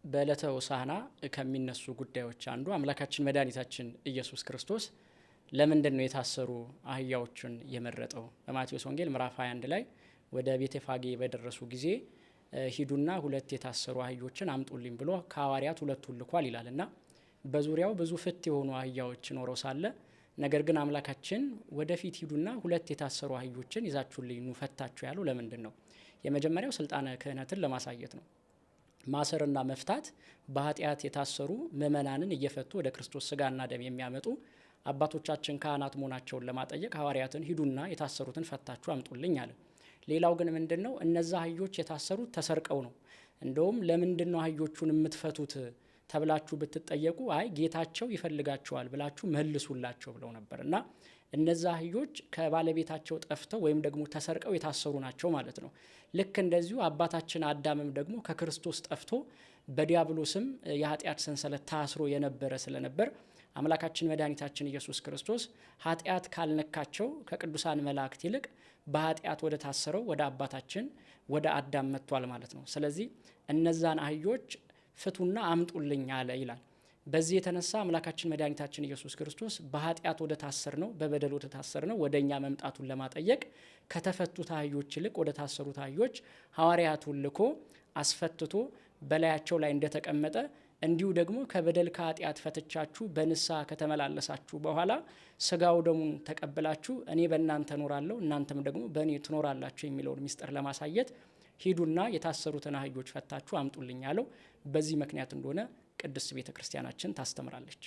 በዕለተ ሆሳዕና ከሚነሱ ጉዳዮች አንዱ አምላካችን መድኃኒታችን ኢየሱስ ክርስቶስ ለምንድን ነው የታሰሩ አህያዎችን የመረጠው? በማቴዎስ ወንጌል ምዕራፍ 21 ላይ ወደ ቤተፋጌ በደረሱ ጊዜ ሂዱና ሁለት የታሰሩ አህዮችን አምጡልኝ ብሎ ከሐዋርያት ሁለቱን ልኳል ይላል እና በዙሪያው ብዙ ፍት የሆኑ አህያዎች ኖረው ሳለ ነገር ግን አምላካችን ወደፊት ሂዱና ሁለት የታሰሩ አህዮችን ይዛችሁልኝ ኑ ፈታችሁ ያለው ለምንድን ነው? የመጀመሪያው ስልጣነ ክህነትን ለማሳየት ነው። ማሰርና መፍታት በኃጢአት የታሰሩ ምእመናንን እየፈቱ ወደ ክርስቶስ ስጋና ደም የሚያመጡ አባቶቻችን ካህናት መሆናቸውን ለማጠየቅ ሐዋርያትን ሂዱና የታሰሩትን ፈታችሁ አምጡልኝ አለ። ሌላው ግን ምንድን ነው? እነዛ አህዮች የታሰሩት ተሰርቀው ነው። እንደውም ለምንድን ነው አህዮቹን የምትፈቱት ተብላችሁ ብትጠየቁ አይ ጌታቸው ይፈልጋቸዋል ብላችሁ መልሱላቸው ብለው ነበር እና እነዛ አህዮች ከባለቤታቸው ጠፍተው ወይም ደግሞ ተሰርቀው የታሰሩ ናቸው ማለት ነው። ልክ እንደዚሁ አባታችን አዳምም ደግሞ ከክርስቶስ ጠፍቶ በዲያብሎስም የኃጢአት ሰንሰለት ታስሮ የነበረ ስለነበር አምላካችን መድኃኒታችን ኢየሱስ ክርስቶስ ኃጢአት ካልነካቸው ከቅዱሳን መላእክት ይልቅ በኃጢአት ወደ ታሰረው ወደ አባታችን ወደ አዳም መጥቷል ማለት ነው። ስለዚህ እነዛን አህዮች ፍቱና አምጡልኝ አለ ይላል። በዚህ የተነሳ አምላካችን መድኃኒታችን ኢየሱስ ክርስቶስ በኃጢአት ወደ ታሰር ነው በበደል ወደ ታሰር ነው ወደ እኛ መምጣቱን ለማጠየቅ ከተፈቱት አህዮች ይልቅ ወደ ታሰሩት አህዮች ሐዋርያቱን ልኮ አስፈትቶ በላያቸው ላይ እንደተቀመጠ እንዲሁ ደግሞ ከበደል ከኃጢአት ፈትቻችሁ በንስሐ ከተመላለሳችሁ በኋላ ስጋው ደሙን ተቀብላችሁ እኔ በእናንተ እኖራለሁ እናንተም ደግሞ በእኔ ትኖራላችሁ የሚለውን ምስጢር ለማሳየት ሂዱና የታሰሩትን አህዮች ፈታችሁ አምጡልኝ ያለው በዚህ ምክንያት እንደሆነ ቅድስት ቤተ ክርስቲያናችን ታስተምራለች።